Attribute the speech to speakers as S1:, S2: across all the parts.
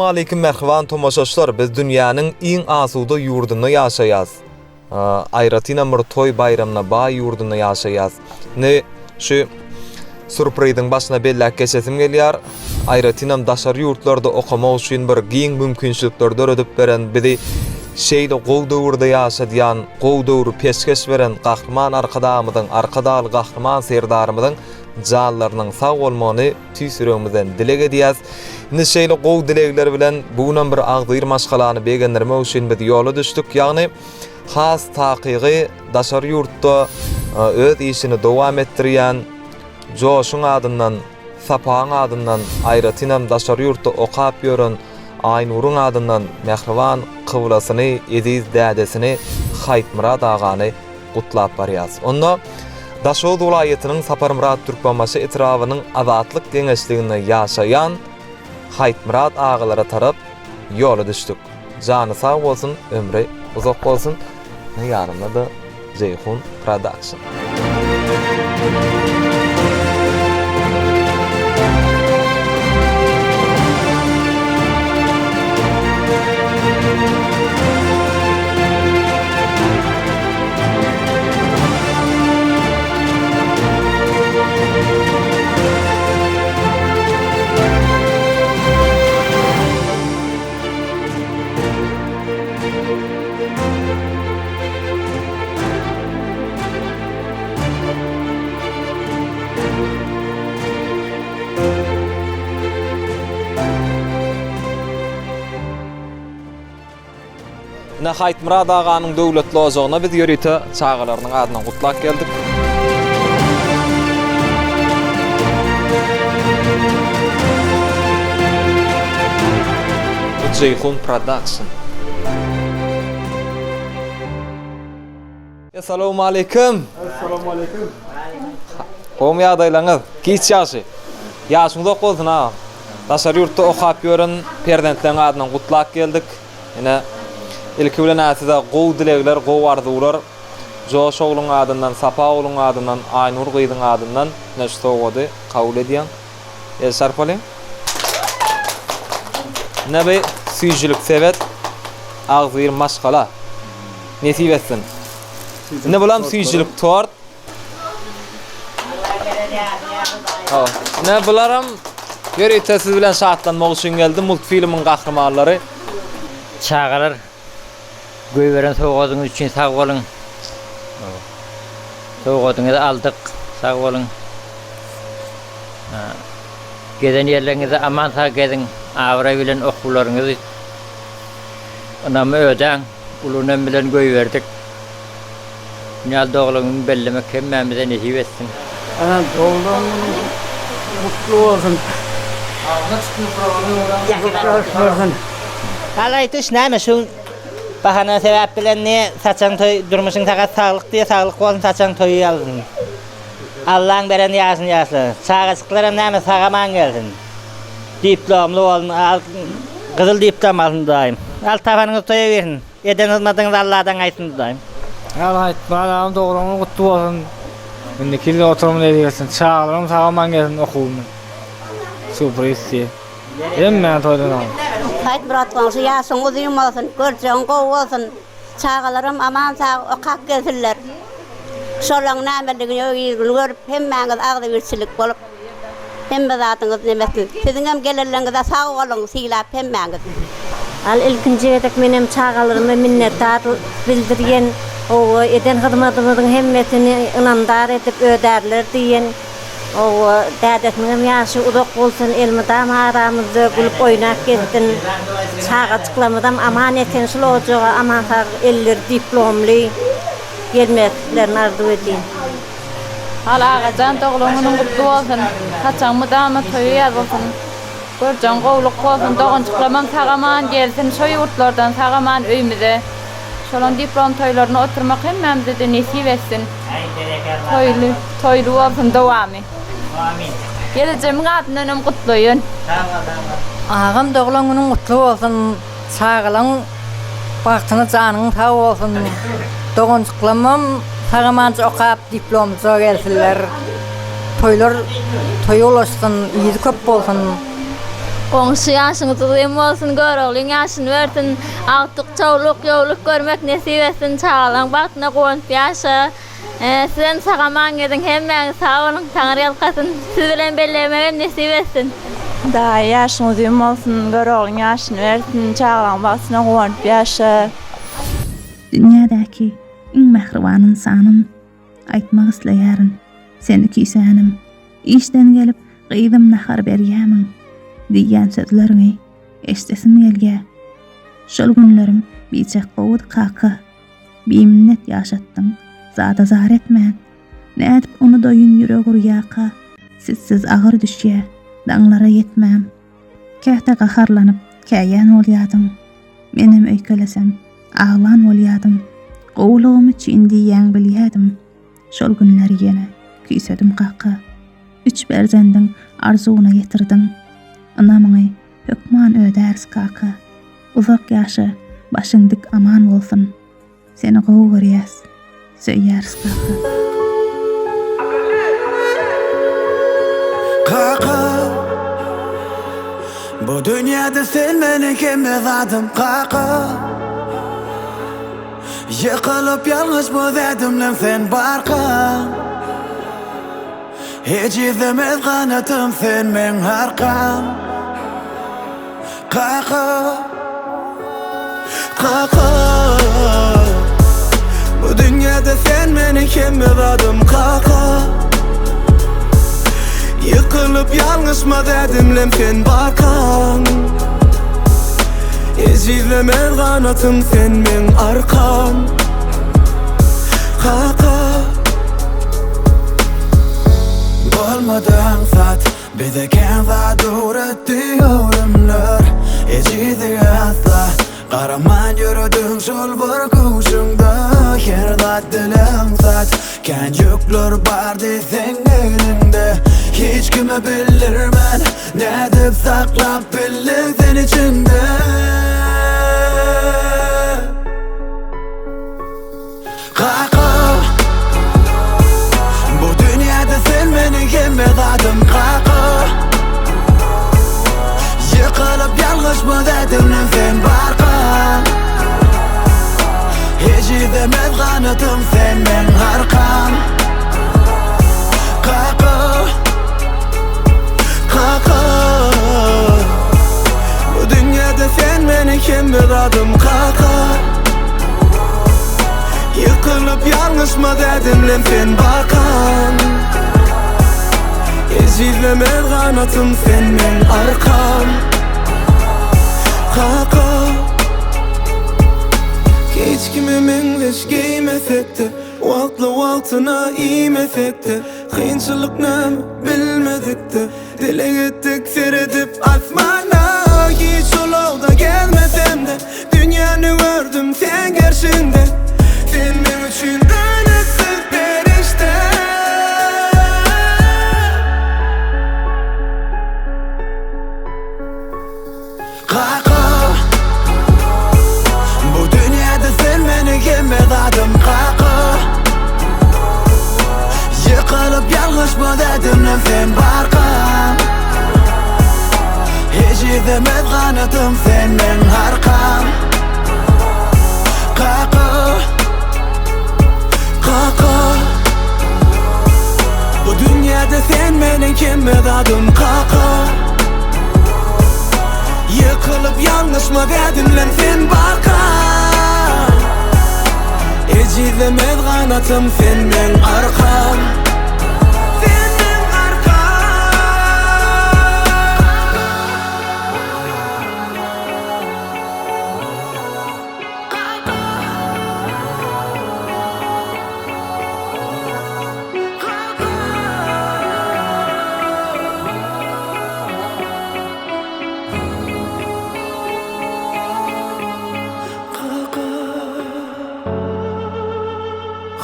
S1: Essalawmaleýkim mähriban tomaşaçylar biz dünýäniň iň asuda ýurdunda ýaşaýas. Aýratynam bir toý baýramyna baý ýurdunda ýaşaýas. Indi şu surpriziň başyna belläp geçesim gelýär. Aýratynam daşary ýurtlarda okamak üçin bir giň mümkinçilikler döredip beren bizi şeýle gowy döwürde ýaşadýan, gowy döwri peşgeş beren Gahryman Arkadagymyzyň, Arkadagly Gahryman Serdarymyzyň janlarynyň sag bolmagyny tüýs ýüregimizden dileg edýäs. Indi şeýle gowy dilegler bilen bu günem bir agzybir maşgalany begendirmek üçin biz ýola düşdük. Ýagny has takygy daşary ýurtda öz işini dowam etdirýän Joşuň adyndan, Sapagyň adyndan, aýratynam daşary ýurtda okap ýören Aýnuryň adyndan mähriban kyblasyny, eziz dädesini Haýytmyrat agany gutlap barýas. Onda Daşoguz welaýatynyň Saparmyrat Türkmenbaşy etrabynyň Azatlyk geňeşliginde ýaşaýan Haýytmyrat agalara tarap ýola düşdük. Jany sag bolsun, ömri uzak bolsun. Ýanymda-da Jeýhun Production. Ine Haýtmyrat aganyň döwletli ojagyna biz ýörite çagalarynyň adyndan gutlap geldik. Bu Jeýhun Production. Essalawmaleýkim.
S2: Essalawmaleýkim.
S1: Gowmy ýagdaýlaryňyz? Giç ýagşy. Ýaşyň uzak bolsun agam. Daşary ýurtda okap ýören perzentleriň adyndan gutlap geldik. Ine, ilki bilen-ä size gowy dilegler, gowy arzuwlar. Joş ogluň adyndan, Sapa ogluň adyndan, Aýnur gyzyň adyndan ine şu sowgady kabul edýäň. El çarpalyň. Ine bu süýjülik sebet agzybir maşgala nesip etsin. Ine bulam süýjülik tort. Ine bularam ýörite siz bilen şatlanmak üçin geldi multfilmiň gahrymanlary.
S3: Çagalar goýberen sowgadyňyz üçin sag boluň. Sowgadyňyzy aldyk. Sag boluň. Gezen ýerleriňizde aman sag geziň. Abraý bilen okuwlaryňyzy ynamy ödäň. Uly ynam bilen goýberdik. Dünýäli doglan gününi bellemek hemmämize nesip etsin.
S2: Ana doglan günüň gutly bolsun. Gutly bolsun.
S4: Hal aýtyş näme şu gün bahana sebäp bilen ne saçaň toý durmuşyň sagat saglyk diýe saglyk bolsun saçaň toýy ýalsyn. Allaň beren ýaşyny ýaşla. Çagajyklaram näme sag-aman gelsin. Diplomly bolsun gyzyl diplom alsyn daýym. Al tapanyňyz toýa girsin. Eden hyzmatyňyz Alladan gaýtsyn Hudaýym.
S2: Ýaly aýtman agam doglan gün gutly bolsun. Indiki ýylda oturym nesip etsin. Çagalarym sag aman gelsin okuwyndan. Surpriz diýip. Hemmäni toýdan agam.
S5: Saýtmyrat goňşy ýaşyň uzyn bolsun, görjegiň gowy bolsun. Çagalaram aman sag okap gelsinler. Şolaň nämeligini öý-ýüzüni görüp hemmäňiz agzybirçilik bolup Hemme zadyňyz nemesin. Siziňem gelenleňize sag boluň sylap hemmäňiz.
S6: Al ilkinji gezek menem çagalaryma minnetdar bildirýän owa eden hyzmadymyzyň hemmesini ynamdar edip ödärler diýen owa dädesiniňem ýaşy uzak bolsun elmydama aramyzda gülüp oýnap gezsin çagajyklarymyzam aman esen şul ojaga aman sag elleri diplomly gelmeklerini arzuw edýän.
S7: Hal agajan doglan günüň gutly bolsun. Saçaň mydama toýa ýaz bolsun. Görjegiň gowluk bolsun. Doganjyklamam sag-aman gelsin şo ýurtlardan sag-aman öýmüze. Şolaň diplom toýlaryna oturmak hemmämize-de nesip etsin. Toýly toýly bolsun dowamy. Gelejemiň adyndanam gutlaýyn.
S8: Agam doglan günüň gutly bolsun. Çagalaň bagtyna janyň sag bolsun. Doganjyklamam sag-amanca okap diplomja gelsinler. Toýlar toýa ulaşsyn, yzy köp bolsun.
S7: Goňşy ýaşyňyz uzyn bolsun, Göroglyň ýaşyny bersin. Agtyk, çowluk, ýowluk görmek nesip etsin. Çagalaň bagtyna guwanyp ýaşa. Sizem sag-aman geziň, hemmäňiz sag boluň, Taňryýalkasyn. Siz bilen bellemegem nesip etsin.
S9: Daýy ýaşyň uzyn bolsun, Göroglyň ýaşyny bersin, çagalaň bagtyna guwanyp ýaşa.
S10: Dünýädäki iň mähriban ynsanym. Aýtmak isleýärin, seni küýsänim. Işden gelip, Gyzym nahar berýämiň? diýýän sözleriňi eşdesim gelýä. Şol günlerim biçak gowudy kaka. Biminnet ýaşatdyň, zada zar etmän. Nädip unudaýyn ýürek urýaka, Sizsiz agyr düşýä, daňlara ýetmäm. Käte gaharlanyp, käýän bolýadyň. Menem öýkelesem, aglan bolýadym. Gowulygym üçin diýýäň bilýädim. Şol günleri ýene küýsedim kaka. Üç perzendiň arzuwyna ýetirdiň. Ynamyňy hökman ödäris kaka. Uzak ýaşa, başyň dik aman bolsun. Seni gowy görýäs, söýýäris kaka.
S11: Kaka Bu dünýäde sen meniň hemme zadym kaka Ýykylyp ýalňyşmaz ädimlem sen barka Ejizlemez ganatym sen meň arkam Kaka Kaka Bu dünýäde sen meniň hemme zadym kaka Ýykylyp ýalňyşmaz ädimlem sen barkaň Ejizlemez ganatym sen meň arkam Kaka Bolmady aňsat Bize kän zat öwretdi öwrümler Ejizlige asla garaman ýörediň şol bir köwşüňde Her zat dile aňsat Kän ýükler bardy seň egniňde Hiç kime bildirmän nädip saklap bildiň sen içiňde Kaka Bu dünýäde sen meniň hemme zadym kaka Ýykylyp ýalňyşmaz ädimlem sen barka Ejizlemez ganatym sen meň arkam Kaka Kaka Bu dünýäde sen meniň hemme zadym kaka Ýykylyp ýalňyşmaz ädimlem sen barkaň Ejizlemez ganatym sen meň arkam Kaka Hiç kime meňzeş geýmesek-de Wagtly-wagtyna iýmesek-de Kynçylyk näme bilmedik-de Dileg etdik seredip asmana Hiç ulagda gezmesem-de Dünýäni gördüm seň gerşiňde Sen meň üçin dönüksiz perişde Kaka Bu dünýäde sen meniň hemme zadym kaka Ýykylyp ýalňyşmaz ädimlem sen barka Ejizlemez ganatym sen meň arkam Kaka Kaka Bu dünýäde sen meniň hemme zadym kaka Ýykylyp ýalňyşmaz ädimlem sen barka Ejizlemez ganatym sen meň arkam Sen meň arkam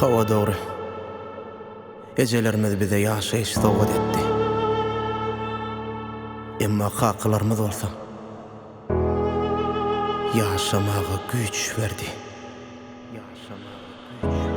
S12: Hawa dogry. Ejelerimiz bize ýaşaýyş sowgat etdi. Emma kakalarymyz bolsa ýaşamaga güýç berdi. Ýaşamaga güýç berdi.